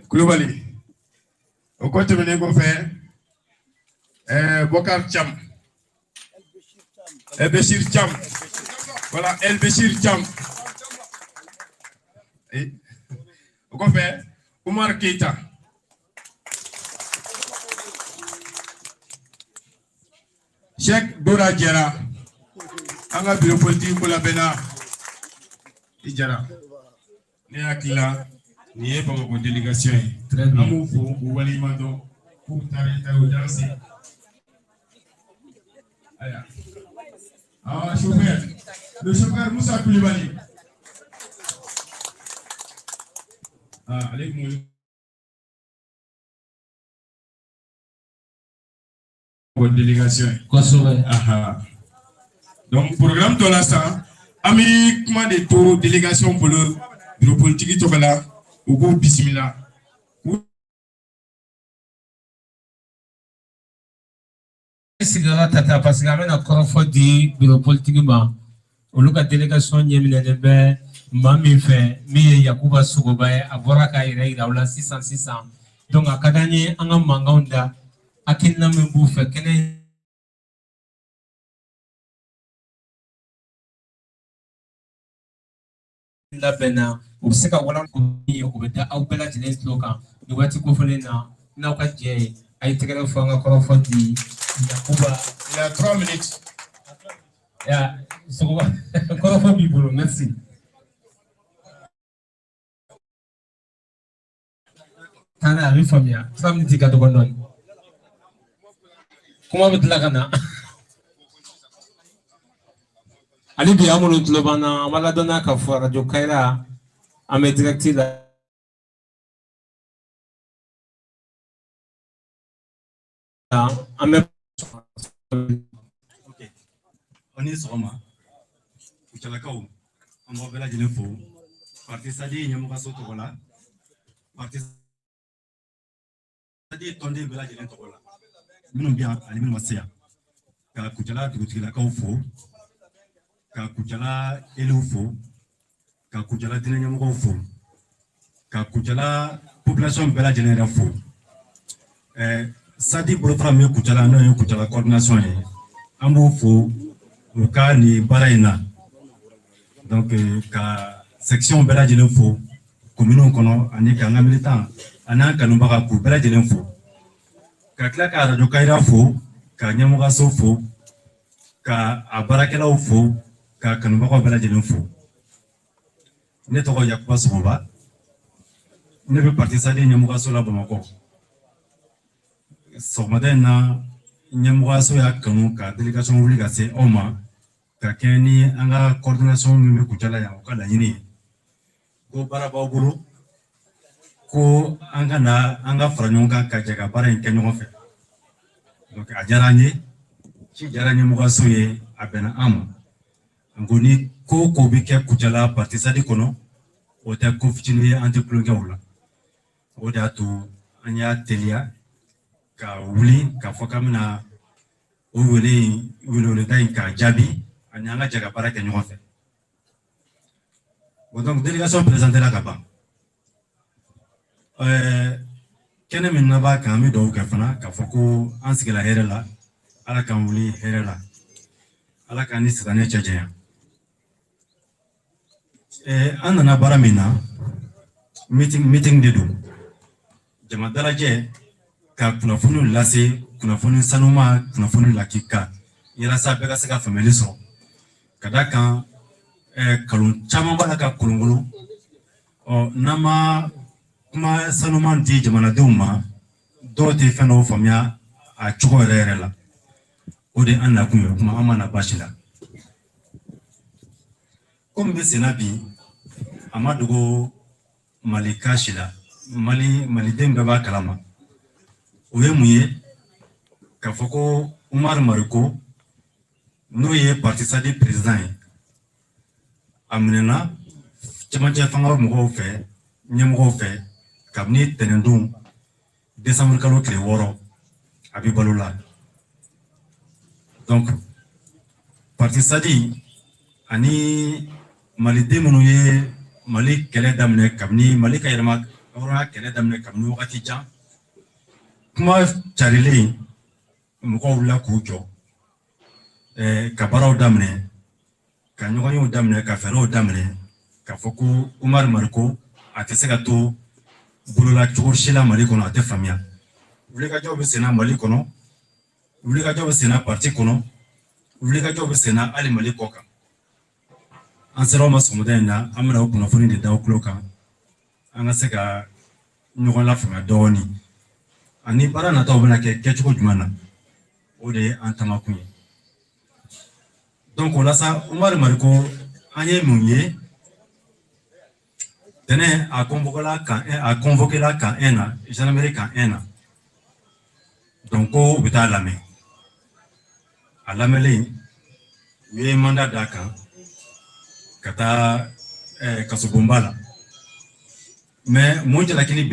Kulubali. O kɔ tɛmɛnen kɔfɛ, Bokar Cham, El Bechir Cham, voilà, El Bechir Cham. O kɔfɛ, Umar Keita. Cheikh Dora Jara, an ka bureau politique ko labɛnna i Jara. Ne hakili la nin ye Bamakɔ délégation ye. Très bien. An b'u fo k'u waleɲuman dɔn k'u taara ta u danse. Ayiwa. Ah, chauffeur. Le chauffeur Moussa Koulibaly. Ah, ale kun b'o délégation ye. Kosɛbɛ. Aha. Donc programme tɔ la sisan, an bɛ kuma de to délégation bolo bureau politique tɔgɔ la, u k'u bisimila. Sigiyɔrɔ ta ta parce que an bɛna kɔrɔfɔ di bureau politique ma. Olu ka délégation ɲɛminɛnen bɛ maa min fɛ, min ye Yakuba Sogoba ye, a bɔra k'a yɛrɛ yira aw la sisan sisan. Donc a ka d'an ye an ka mankanw da hakilina min b'u fɛ kɛnɛ labɛnna, u bɛ se ka walan min ye, o bɛ da aw bɛɛ lajɛlen tulo kan nin waati kofɔlen na. N'aw ka jɛ ye, a ye tɛgɛrɛ fɔ an ka kɔrɔfɔ di Yakuba. Il a 3 minutes. Ya Sogoba, kɔrɔfɔ b'i bolo, merci. Taa n'a ye, a bɛ faamuya. 3 minutes ka dɔgɔ dɔɔnin, kuma bɛ tila ka na. Hali bi, an minnu tulo b'an na, an b'a ladɔnniya k'a fɔ Radio Kayira, an bɛ direct la. An bɛ Ok. Aw ni sɔgɔma. Kucalakaw, an b'aw bɛɛ lajɛlen fo. Parti SADI ɲɛmɔgɔso tɔgɔ la, Parti SADI tɔnden bɛɛ lajɛlen tɔgɔ la, minnu bɛ yan ani minnu ma se yan. Ka Kucala dugutigilakaw fo, ka Kucala élus fo, ka Kucala diinɛ ɲɛmɔgɔw fo, ka Kucala population bɛɛ lajɛlen yɛrɛ fo. SADI bolofara min bɛ Kucala, n'o ye Kucala coordination ye, an b'u fo u ka nin baara in na. Donc ka section bɛɛ lajɛlen fo commune kɔnɔ, ani k'an ka militant ani an kanubaga, k'u bɛɛ lajɛlen fo. Ka tila ka Radio Kayira fo, ka ɲɛmɔgɔso fo, ka a baarakɛlaw fo, ka kanubagaw bɛɛ lajɛlen fo. Ne tɔgɔ Yakuba Sogoba, ne bɛ parti SADI ɲɛmɔgɔso la Bamakɔ. Sɔgɔmada in na, ɲɛmɔgɔso y'a kanu ka délégation wuli ka se aw ma ka kɛɲɛ ni an ka coordination min bɛ Kucala yan, o ka laɲini ye ko baara b'aw bolo, ko an ka na an ka fara ɲɔgɔn kan ka jɛ ka baara in kɛ ɲɔgɔn fɛ. Donc a diyara an ye, ci diyara ɲɛmɔgɔso ye, a bɛnna an ma. N ko ni ko o ko bɛ kɛ Kucala parti SADI kɔnɔ, o tɛ ko fitinin ye, an tɛ tulonkɛ o la. O de y'a to an y'a teliya ka wuli k'a fɔ k'an bɛna o wele in, weleweleda in k'a jaabi, ani an ka jɛ ka baara kɛ ɲɔgɔn fɛ. Bon, donc délégation présenté la ka ban. Kɛnɛ min na b'a kan, an bɛ dugawu kɛ fana k'a fɔ ko an sigila hɛrɛ la, Ala k'an wuli hɛrɛ la, Ala k'an ni sitanɛ cɛ janya. An nana baara min na, meeting de don, jama dalajɛ ka kunnafoniw lase, kunnafoni sanuma, kunnafoni lakika, yalasa bɛɛ ka se ka faamuyali sɔrɔ. Ka da kan kalon caman b'a la ka kolonkolon. Ɔ n'an ma kuma sanuman di jamanadenw ma, dɔw tɛ fɛn dɔw faamuya a cogo yɛrɛ yɛrɛ la. O de ye an nakun ye. O kuma, an ma na baasi la. Komi bɛ senna bi, a ma dogo Mali ka si la, Mali maliden bɛɛ b'a kalama. O ye mun ye? K'a fɔ ko Umaru Mariko, n'o ye parti SADI président ye, a minɛna cɛmancɛ fanga mɔgɔw fɛ, ɲɛmɔgɔw fɛ, kabini tɛnɛndon décembre kalo tile 6, a bɛ balo la. Donc parti SADI ani maliden minnu ye Mali kɛlɛ daminɛ kabini Mali ka yɛlɛma Hɔrɔnya kɛlɛ daminɛ kabini wagati jan. Kuma carilen, mɔgɔw wulila k'u jɔ ka baaraw daminɛ, ka ɲɔgɔnyew daminɛ, ka fɛɛrɛw daminɛ, k'a fɔ ko Umaru Mariko a tɛ se ka to bolola cogo si la Mali kɔnɔ. A tɛ faamuya. Wulikajɔw bɛ senna Mali kɔnɔ, wulikajɔw bɛ senna parti kɔnɔ, wulikajɔw bɛ senna hali Mali kɔ kan. An sera o ma sɔgɔmada in na, an bɛna o kunnafoni de da aw tulo kan, an ka se ka ɲɔgɔn lafaamuya dɔɔni ani baara nataw bɛna kɛ kɛcogo jumɛn na. O de ye an tamakun ye. Donc o la sa, Umaru Mariko, an ye mun ye? Tɛnɛ a convoqué la camp 1, a convoqué la camp 1 na, gendarmerie camp 1 na. Donc ko u bɛ taa lamɛn. A lamɛnlen, u ye mandat d'a kan ka taa kasobonba la. Mais mun jalakili binna?